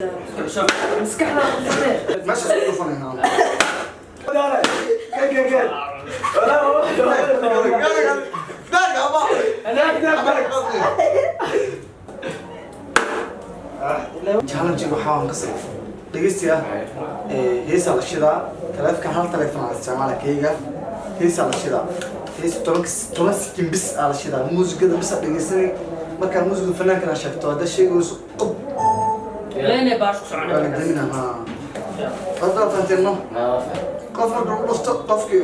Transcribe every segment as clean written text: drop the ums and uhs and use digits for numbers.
Maskaxda qabsatee. Meesha isku dhufanayna. Kan. Challenge waxaa aan kasii dhegeystiya, heesaa la shidaa. Taleefankan hal taleefon aan isticmaala kayga. Heesaa la shidaa, hees 10 second bis aa la shidaa, muusikada bis aa dhegeysanay. Markaa muusikada fanaankan aa sheegto, haddaa sheegayso qob Leene baash ku waa la soconaya. damina. Ha, hadda fahanteen, no? Qof marka lagu dhufto, qofkii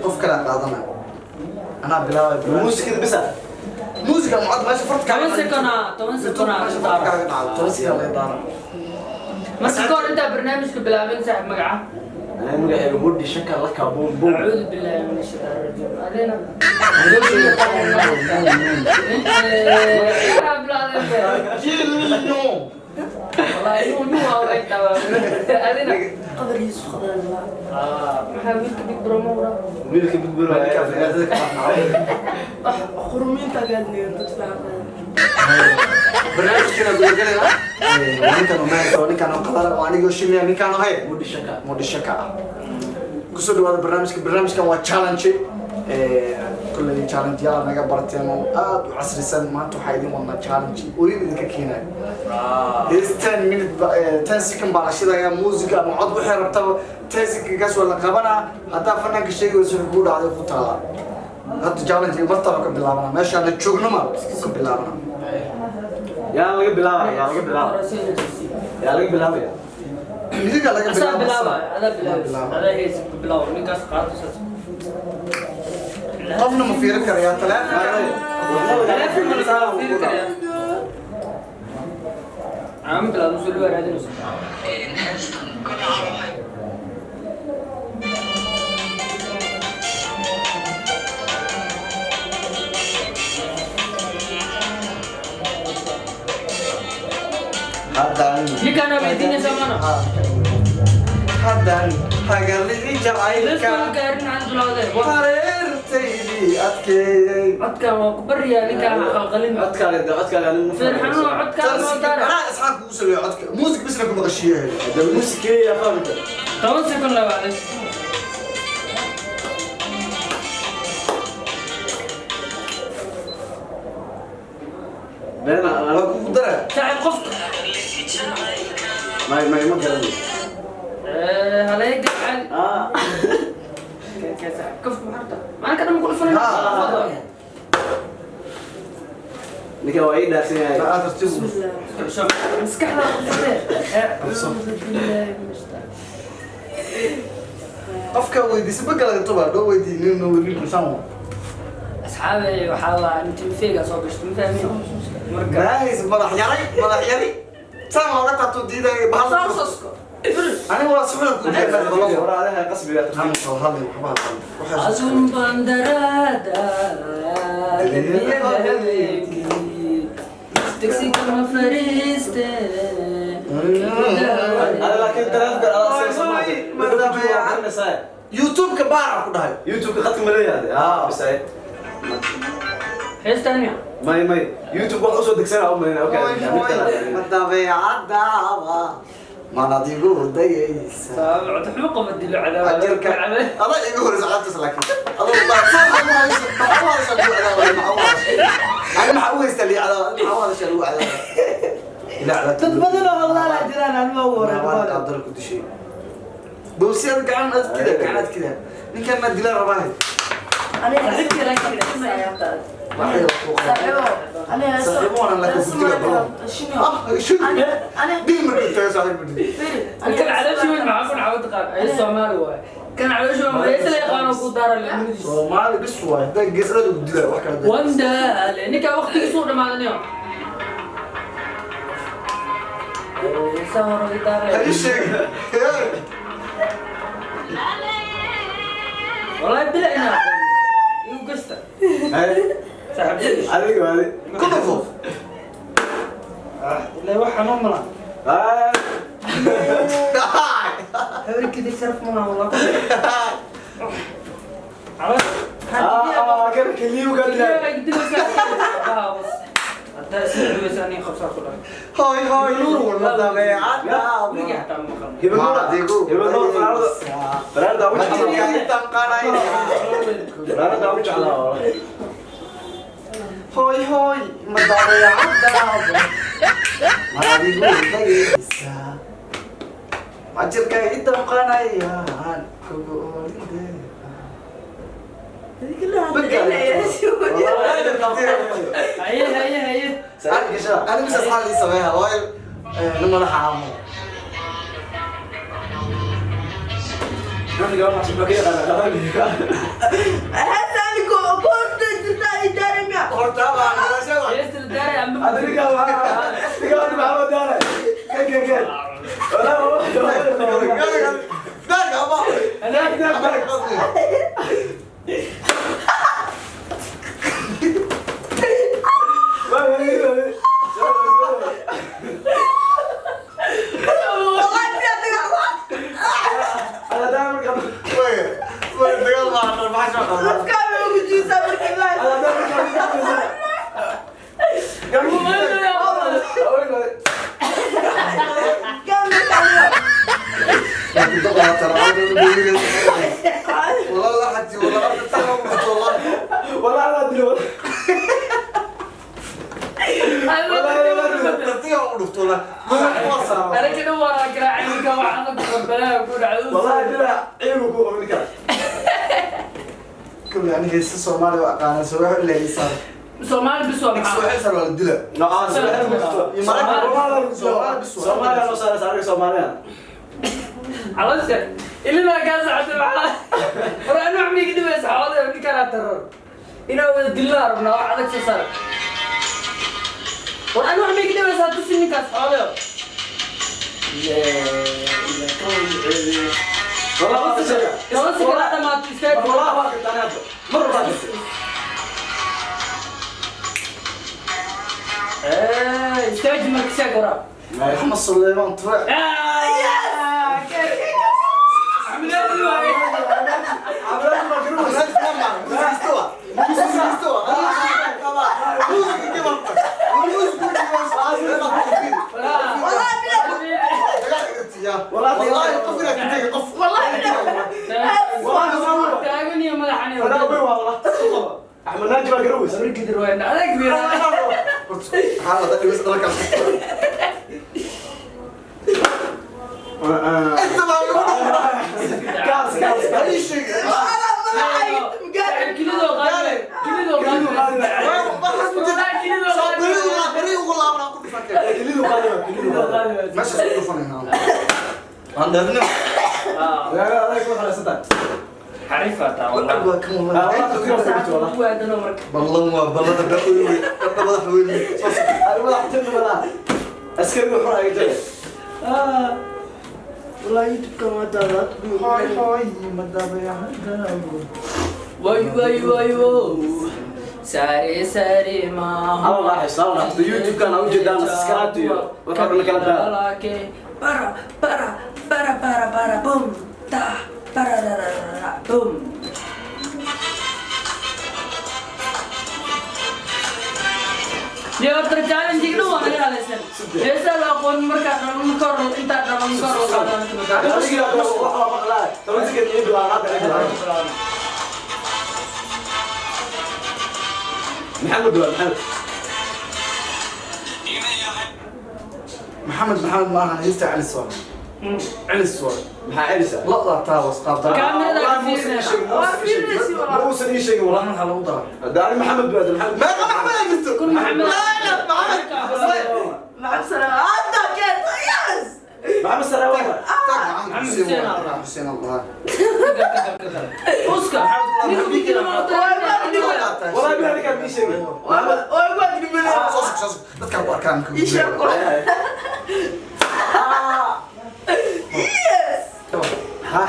qof kale qaadana. Anaa bilaabay. Muusikada bisa. Muusika mucad meesha farta kaaga 10 second ah, 10 second ah. Meesha farta kaaga dhacdo, 10 second laga daara. Marka ka hor intaa barnaamijka bilaabin, saaxib, magaca? Anaa magacayga Mudhi Shaka Laka Boom Boom. Acuudu billahi min ashaytaan rajiim. Adina Jilno. والله inuu waa u egtaa. Adina? Qadar Yuusuf Qadar Allah. Maxaa wiilka big bro ma wara? Wiilka Big Bro. Marka aflagaadada ka baxnaa. Wax qurumiinta gaadnayo dad fiican. Barnaamijkeena gudagalaya. Ninkan oo maanta oo ninkan oo qadar oo anigoo shilaya ninkan oo hay Mudhi Shaka. Mudhi Shaka ah. Kusoo dhawaada barnaamijka. Barnaamijkan waa challenge. Kulley challenge yaal naga barteen oo aad u casrisan. Maanta waxaa idin wadnaa challenge orin idinka keenayo. Hees 10 minute 10 second baa la shidayaa, muusiga ama cod waxay rabtaba. 10 second kaas waa la qabanaa. Haddaa fanaanka sheegayso, wuxuu kuu dhacday ku taalaa. Hadda challenge martaba ka bilaabana, meeshaan la joogno ma ka bilaabana. Yaa laga bilaabaya? Yaa laga bilaabaya? Yaa laga bilaabaya? Midiga laga Asaa bilaaba. bilaaba, adaa bilaaba, adaa hees ku bilaaba, ninkaas qaato saas. Qofna ma fiirin karayaa taleefanka. Taleefon ma la fiiri karaa? Aan bilaabo soo dhawaad raadinayso. Haddaan Ninkaan weydiinaysa mana? Haddaan hagarligi jacaylka Leeskoo gaarin aan bilowday. Hareertaydii adkeeyey. Codkan waa ku baryaa, ninkaan ha qalqalin. Codkaaga, codkaaga nin. Firxano codkaan noo daara. Anaa isxaaq kugu sameeyo codka, muusik bisna ku maqashiiye. Hadda muusikee yaa fahamta? 10 second la wacday. Beena. Waa kugu dara. Saaxiib, qof May ma garanayo. Halay gacan. Ah. Kaf maxarta. Maana ka dhan ku dhufanay. Ninka waa ii dhaarsan yahay. Aad tartiib. Bismillah. Maskaxda qabsatee. Acuudu billahi min ashaytaan. Qofka weydiisa bagalaga tuba dhoo weydiinin nin kusan. Asxaabay, waxaa waa intii soo gashtay, ma fahmin marka. Maahis madax yaray, madax yari saan looga taabto diidaya bahal. Saasasko. Aniga waa si xun ku jeedaa. Hore adaha qasbiga. Soo hadlay waxba hadlay waxaa. Azum bandarada habeenkii tagsi kama fariiste. Ada laakiin taleefanka adaa garanaysaa. YouTube-ka baara ku dhahay. YouTube-ka khadka ma leeyahay? Ah, bisay. Heestaani. May YouTube wax usoo degsanaa u malayna. Okay, mid kale. Ma dabeecadaaba manad igu dayaysa. Cod qaba dilo cadaab. Ajarka adaa igu horeysa codtaas, laakiin adoo maxaa u hadashaa lagu cadaabaya? Maxaa u hadashaa? Ani maxaa u haystaa lii cadaaba? Maxaa u hadashaa lagu cadaabaya? Ilaa cadaabta. Dad badan oo hadlaala jiraan, anima ugu Nabaad horreyn. qaabdar ku dishay bowsi, ad gacan adkida, gacan adkida, ninkan ma dilaa rabaahay. Aniga Waxay ku qaaday. Saaxiibo, aniga Saaxiibo waan la ku dila bro. Ah, shil. Dil markuu tago saaxiib dil. Kan caloosha weyn maxaa ku dhacay taqaan ay Soomaali waay. Kan caloosha weyn hees la yaqaano ku daara lamadiis. Soomaali bis waay. Hadaa geesrada ku dilaa wax kala. Wanda ninka waqtigiisu dhamaadanayo. Heesaha hore daara. Ha ii sheeg. والله بلا انا يوقشت صاحبتي. Adiga adi. Ku dhufo. لا wax xanuun malaha. Ah. Hawrkii sharaf malaha والله. Ah, kan keliyu ka dilay. Haddaa isla dhaweysa aniga qabsaa ku dhahay. Hoy hoy ma dabeecadda. Weligaa xataa ma maqal. Hiba Nuur fanaanada ugu jeclaa. Fanaanada ugu jeclaa wallahi. Hoy hoy ma dabeecadda. Maadigu dagaysa. Ma jirka i damqanayaan kugu oolinde. Haye haye haye. Salaad gashaa. Ani mis asxaab ii sameeya waayo nin madaxa caamo. Gabadha waxaa ka yaqaana. Heestaan koorta jirtaa i daaray miya? Horta baa noloshada. Heesta la daaray amba. Adiga waa diga waa maxaa daaray? Kan kan kan. Wala wala. Daarka ama. Wallahi billahi dagaal waa. Ala daar marka. Way way dagaal baa maxaa soo qabaa. Afkaa bay ugu jiisaa marka ilaahay. Ala daar marka. Gaal markaa. والله لا حتي والله والله والله لا ادري. ترتيب ودفتو لا ما وصل. Ana kana waa garaacay ninka waxaa la balaa ku dhacdo. والله بلا عيب كو من كان. كل يعني هي الصومالي وقانا سوى اللي يصير. Soomaali bis waa maxaa? سوى حسن ولا دلا. Soomaaliya loo saaray saarka Soomaaliya. Caloosha ilaa kaa socota maxaa? War anu wax miiga dhibaysa xoolaha ninkaan aad tarar. Inaa wada dilnaa rabnaa wax adag soo saar. War anu wax miiga dhibaysa tusi ninkaas xoolaha. والله ما تشجع. Toban sekond ha dhamaato istaag. والله ما كنت انا مره ما كنت. Istaaji marka sheeg waraa. محمد سليمان طلع. Axmed waaye. عبد المجروح. والله قف لك قف. Wallahi billahi. Taagan iyo madaxan iyo. انا ابوي والله. احمد ناجي مجروس. Abarkidir waa adag biira. هذا بس ركب. انت ما كاس كاس. اي شيء. Ala madaxa gaal. Kilidoo qaadi. Kilidoo qaadi. ما حسبت. Kilidoo qaadi. بريء والله ما كنت فاكر. كليلو قادم كليلو قادم. ماشي سوف هنا. عندنا. لا لا لا يكون خلاص انت. Xariif aa taa wallah. والله Ku aadano marka. بالله ما بالله ده قوي ده مدح وين. انا ولا حتى ولا عسكري وحر اي جاي. Wallahi YouTube-ka waa daadaad. هاي هاي ما دابا Way way way wo. Sare sare ma. الله راح الله راح يوتيوب كان اوجد انا سبسكرايب وحر لك لا. Para para para para para boom ta para ra ra ra boom. Horta challenge-ga dhan waa naga hadlaysan. Heesaa la aqoon markaa dhalan kor intaa dhalan kor loo qaadan. محمد ولا محمد. محمد محمد ما انا يستع علي الصور. علي الصور. maxaa celisa? لا لا تاوس قاب. muusan ii sheegin والله wallah. ما لو ضرب. Hadda ani Maxamed baad Maxamed. ما محمد قلت كل محمد. لا لا محمد. Maxamed Salaam. Hadda keento. Yes. Maxamed Salaam. محمد حسين الله حسين الله. Uska. Ninku bikini ma wataa. Wallahi bi aniga ii sheegin. Waa igu adhimanay. صوصك صوصك dadka ku arkaan. Ii sheeg qura. Yes. Ha.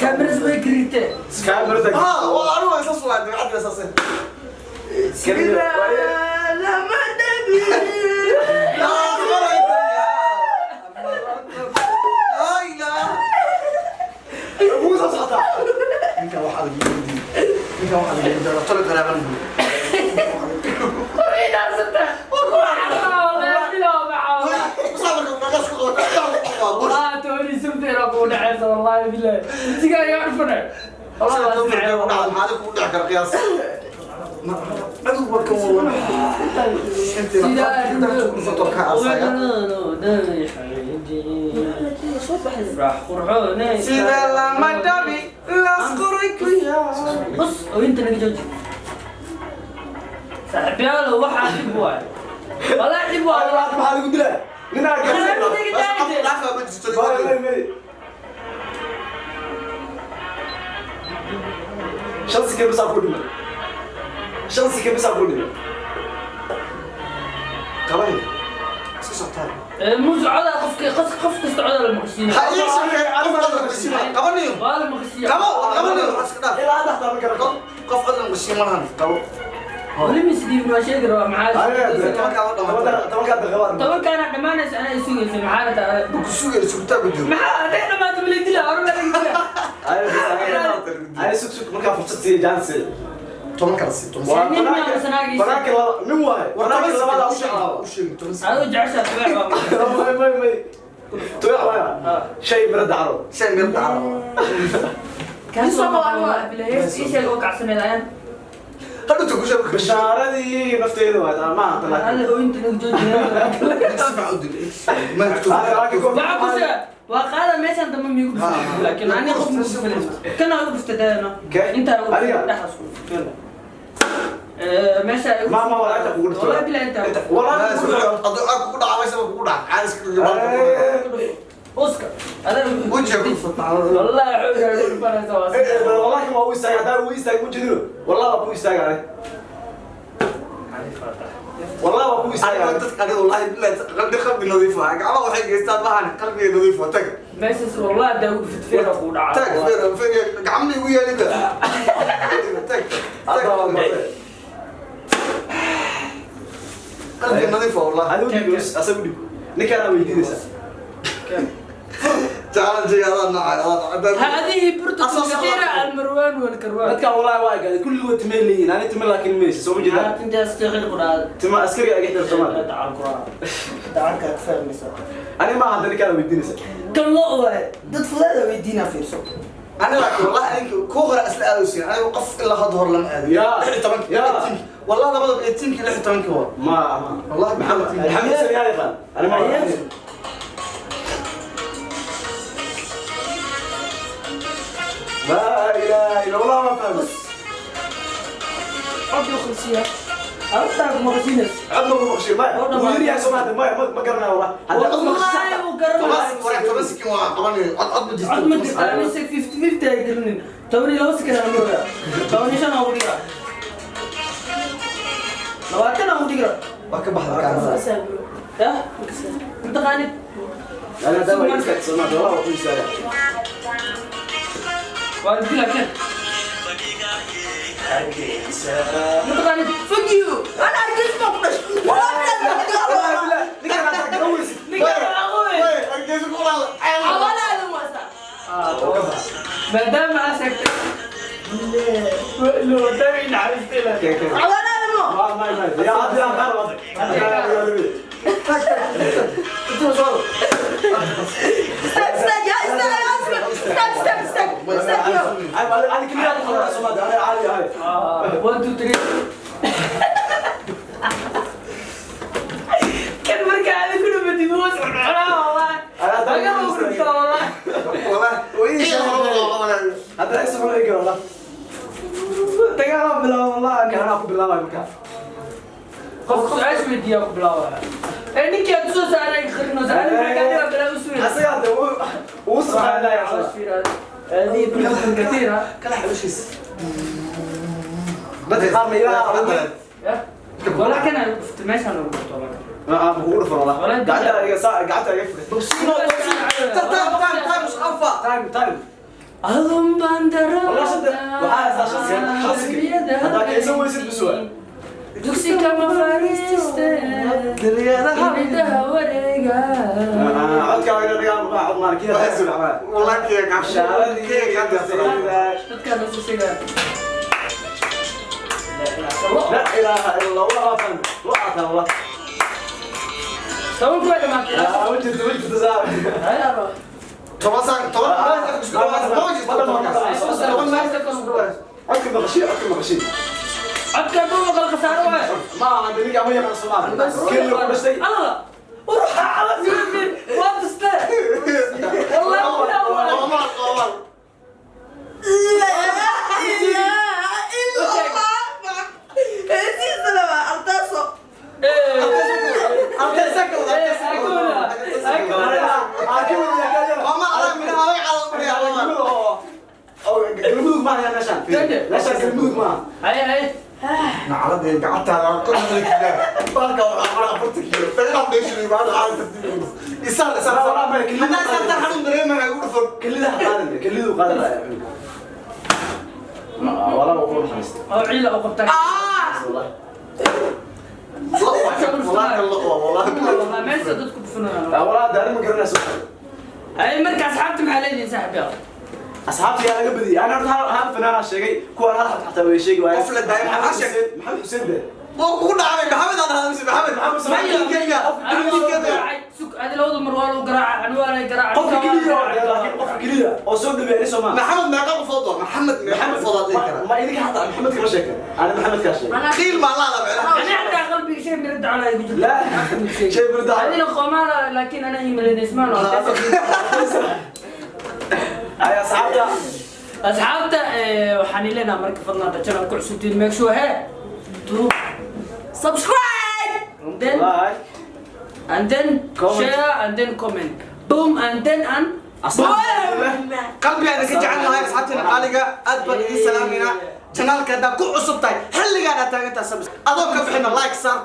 Kameradu way gariirtee. Kamerada. اه والله انا ما اساس واحد عاد اساس. Lama dabi. لا لا لا. Muusa socota. Ninkan waxaa laga yidhi ninkan waxaa laga yidhi tolo qaraaban. War way dhaarsantaa. Feera kugu dhacaysa, wallahi billahi. Sigaa iga dhufane. Wallahi waa isnacay, wallahi. Maxaa kugu dhici kara qiyaas? Adigu waa kan walan. Inta ku dhufato ka asaga. Soo baxday. Raax qurxoon. Sida lama dhabi las qoray ku yaa. Bas oo inta naga jooji. Saaxiibyaal, waxaa dhib waay. Wallahi dhib waay. Maxaa lagu dilaa? Ninaa Maxaa lagu garsan. dilaa? Bas qof dhaafa ma jirto. May may. 5 second bas ku dhimay. 5 second bas ku dhimay. Qabay. Iska socotaa. Muus codaa qofka qof kasta codaa la maqsiina. Ha ii sheegay qof cod la maqashiin. Qabanayo. Waa la maqsiiya. Qabo, qabanayo. Iska dhaaf. Ilaa hadda xataa ma garan. Qof cod la maqashiin ma lahan. Qabo. Weli misdiibin waa sheegi rabaa maxaa. Tobankaa la dhamaatay. 10-kaa daqiiqo. 10-kaana dhammaanaysa anaa isugaysa maxaa la tahay? Ku sugay sugtaa ku jiro. Maxaa hadday dhammaato ma la dilaa hore la dilaa. Ay, sug sug, markaa fursad siiya chance. 10 kala sii 10. Waa Nin maa sanaagiisa. Fanaanka laba nin waaye. War Fanaanka 10 labada u u shaqaaba. sheegin 10. Aduu jeceshaa tubeec baa. May may may. Tuyax waaya. Shay mira dacro. Shay meel dacro. Kaas waa ii sheeg oo kacsaneed ayaan. Hadhow ta ku sheeg. Bishaaradii nafteeda waay taa ma aha laakiin. Alle oo inta naga joojiya. Si fiican u dil. Ma Waxaa ku sheeg waa qaada meeshan dambe miigu dhuftay laakiin ani qof ma ku filin. Kana ugu dhuftay dayano. Kee? Intaa ugu Adiga? dhuftay dhexdaas ku dhuftay. Meesha ay ugu Ma ma walaal inta kugu dhufto. Wallahi bilaa intaa ugu Wallahi kugu dhufto. Aduu aad kugu dhacay sama kugu dhacay. Caalis kugu Eh, Uska. Adaa ugu Wejiga ku dhufatay. Wallahi xoogga ugu dhufanaysa waa eh, wallahi waa u istaagay haddaan u istaagay ma jedino. Wallahi waa ku istaagay aniga. Wallahi waa ku istaagay Aniga aniga. dadka aniga wallahi billahi qalbi qalbi nadiif ah. Gacmaha waxay geystaan maahan qalbiga nadiif ah. Tag. Meeshaas wallahi hadaa ugu dhufatay feera kugu dhacaa. Tag feer feer gacmaha igu yeelin. Tag. Hadda waa Tag. martay. Qalbi nadiif ah wallahi. Adigu dhib, asagu dhib. Ninkaana weydiinaysaa. Challenge adaa nacay adaa. هذه برتة أصلاً كثيرة المروان والكروان. Dadkan wallahi waa gaadhay kulligood timay leeyihiin. Ani timo laakiin maysa soo ma jeedaan. انت استغل قرآن. Timo askari aga xidhan Soomaali. تعال قرآن. تعال كفاية مسا. Ani ma hadda ninkaana weydiinaysaa. Kan loo waaye. Dad fudaada weydiinaa fiirso. أنا لكن والله أنا كوغر أصل أوسين أنا وقف إلا هذا هور لم أدري يا. 16 يا. والله لما 18 16 هو Ma ma. والله Maxamed Alxamid Samiyaa yaqaan. Ani ma aqaan. لا إله إلا الله ما فهمت. عبد الخمسية. أردت مغسينس. عبد الله مقشي ما ويري يا سماعة ما ما قرنا والله هذا عبد والله وقرنا. 10 سكين وقبل عد عد ما جبت أنا مسك 50 50 هيقدرني. توني لو سكن أنا مرة. توني شنو أقول لك؟ لو أنا أقول لك. وكبح كان يا أنت غاني. أنا دائما يسكت سماعة والله وكل سنة. وأنت لك. أنت غاني. Fuck you. Ana argagax baan ku dhashay. Wallahi billahi والله بالله نكان هتجوز. Xawalaada waasa. ما دام عسك لو تبي عرفت لك. Xawalaada mo. ما ما ما يا عبد الله Istaag istaag ya istaag ya istaag istaag istaag istaag yo. أنا كل يوم خلاص سماعة أنا عالي هاي. 1 2 3 كان مركع على كل ما تبوس والله. أنا أنا والله. والله وإيش والله هذا ليس هو الإيجار والله. تقرب بالله والله أنا أنا أخو بالله ما يبكى. قف سؤال weydiiyaa ku bilaabaya. Ee ninkii aad soo saaray khirno saaray markaa adiga bilaab u su'aal. أصلا هذا وصل على يا هذه برتة كثيرة. كلا حلوشيس بدي قام إلى ولا كان ماشي أنا قلت والله. ما بقول فر والله. قعدت قعدت أقفل. تام تام تام مش أنفع تايم تايم. أظن بندر. والله صدق وحاس 5 سكند هذا كيسوي ست بسؤال. Dugsi kama fariiste. Iridaha wareega. codkaaga dhigaan waa cod maan kiya taas waa والله كي قفشة كي قفشة Dadkaan u sheegaa. لا اله الا الله والله فهم وقعت والله Toban kuwa dhamaatay. وجهت وجهت زار Haya. 10 saan, 10 isku dhawaad ma jirto, 10 meel isku dhawaad. Codka maqashii, codka maqashii. Codka hadduu maqal, khasaaro waaye. Ma aha ninka ma yaqaan Soomaali. Kenya ku dhashay. Allah, uruxa calosha waa tuste wallahi. Qoomaal, qoomaal. لا إله إلا الله. Heesihiisana waa Arteeso. Artesa kale, Artesa kale. Qoomaal adaa minaha way calaamad mariyaa. Galmudug maaha meeshaan. Meeshaan Galmudug maaha. Haye, haye. Nacladee gacantaada kor kiilo baalka waa 40 kiilo dagaal dheeshiri baa dhacay tartiib isaar isaar. Hadaa isaarta xanuun dareemaya ugu dhufan. Kelida ha qaadan, kelidu qaadan. Walaa waa ku naxariistay. Oo ciila u qabtaa. Wallahi. Wallahi wallahi. Wallahi meesha dadku dhufanayaan. Walaa daarin ma garanayso. Haye, marka asxaabta maxaa leedihiin, saaxiib yaal? Asxaabta yaa laga badiyay. Ana horta hal fanaanaa sheegay, kuwaan hal xataa way sheegi waayeen. Qof la daayay maxaa sheegay? Maxamed Xuseen be. Waa kugu dhacday Maxamed aan ahaa mise Maxamed Maxamed Kenya. Sug, adi labada mar waa lagu garaaca, ani waa lay garaaca. Qofka keliya oo laakiin qofka keliya oo soo dhaweeyay Soomaa. Maxamed meeqa qofood waa Maxamed? Meeqa qofood aad dhihi karaa? Ma idinka xataa Maxamed kama sheekan. Ana Maxamed kaa sheegay. Qiil maa laada micnaha. Ani xataa qalbiga shay mirada calaa igu jirta. La shay mirada. Adina qoomaala, laakiin ana imaleysmaan. Ay, asxaabta. Asxaabta, waxaan ileenaha marka fadlan hadda channel ku cusubtiin, make sure he to Subscribe. and then like and then comment. Share and then comment, boom, and then and Asxaabta. Qalbiga idinka jecel nahay, asxaabteena qaaliga, aad baan idiin salaamayna. Channelka haddaa ku cusub tahay, xilligaan aad taagantahay, subscribe adoo ka bixina, like saar.